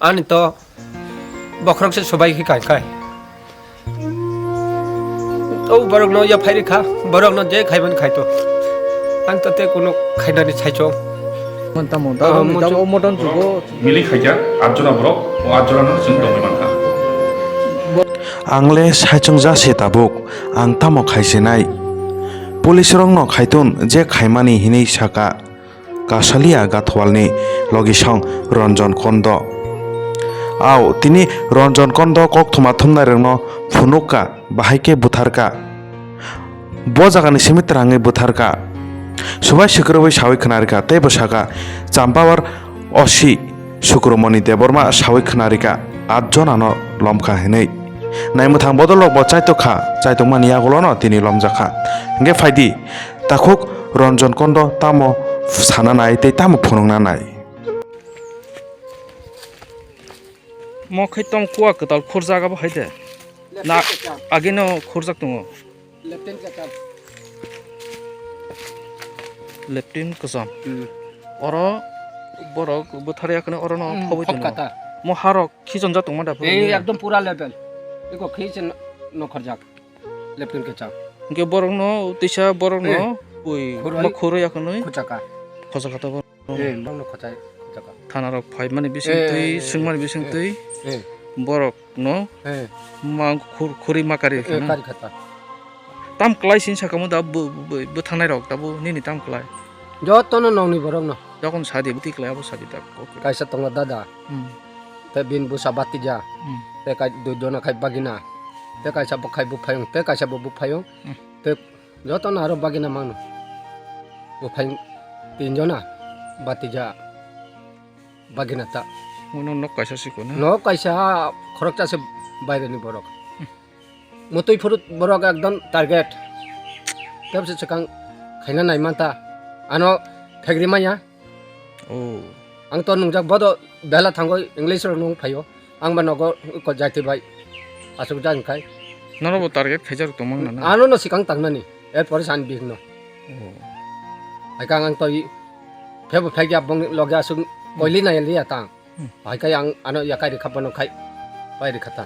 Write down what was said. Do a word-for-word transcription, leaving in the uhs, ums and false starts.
Ani to bokhorok se sobai khe kai kai. O borok no ya phairi kha, borok no je khaiman khai to. Ang to te kuno khainani saichung. Tamo, tamo, tamo, moton chugo. Mili khaikha, atjona borok, o atjona no chwng tongwi mankha. Ang le saichung ja se tabuk, ang tamo khai se nai. Police rok no khaitun je khaimani hinwi saka. Kasalia Gathwalni logisong Ranjan Kondo. Ao, tini Ranjan Kondo kokthoma thumnairokno phunukka, bahai khe butharka. Bo jagani simi twrangwi butharka. Subai swkrwbwi sawi khwnarikha, tei bwsaka Champawar O C Sukromoni Debbarma sawi khwnarikha, at jonano lomkha hinwi. Naimwthang bodolrokbo chaitokha, chaitokmani yagulono tini lomjakha. Hwnkhe phaidi, Takhuk Ranjan Kondo tamo sana nai tei tamo phunukna nai? Mo khai tong kuwa kwtal khurjak abo hai de. Na agino khurjak tongo. Leptin kacham. Leptin kacham. Hmm. Oro borok bwthar yakni oro no Hmm, phobwi tongo. Mo harok khichon jak tongma da phuru Ei niya? Ekdom pura level. Iko khichon no khorjak. Leptin kacham. Hwnkhe borokno tisa borokno Eh. Ui Khuroi. Mo khuroi yakhnwi Khuchaka. Khochaka to borok. Eh, borokno khochai, khochaka. Thana rok phai mani bising Eh, twi, eh, swng mani bising eh, twi. Eh. Borokno Eh. Ma khur-, khuri ma kari Eh, khana. Kari khata. Tam klai sin sakamo da bo, bo, bo thanai rok da bo nini tam klai. Jotono nongni borokno. Jokon sadi bwtwi klai abo sadi da. Kaisa tongo dada. Hmm. Te bin busa batija. Hmm. Te kai dui jona khai bagina. Te kaisa bo khai buphayung. Te kaisa bo buphayung. Hmm. Te jotono aro bagina mangno. Buphayung tin jona batija bagina ta. Uno nok kaisa siko na? Nok kaisa khoroksa se baireni borok. Hmm. Mutui phuru borok ekdom target. Tebse swkang khaina nai manta. Ano phegri manya. Oh. Ang to nungjak bodo bela thango English rok nung phaio. Ang ba nogo ko jati bai. Asuk jang khai. Nono bo target khaijak tongmang na na? Ano no sikang tangnani. Er pore san bihik no. Oh. Hai kang ang to i phebo phegya bong loge asuk koili na liya tang. Hmm. Hai kai ang ano yakai ri khapano khai. Pai ri khata.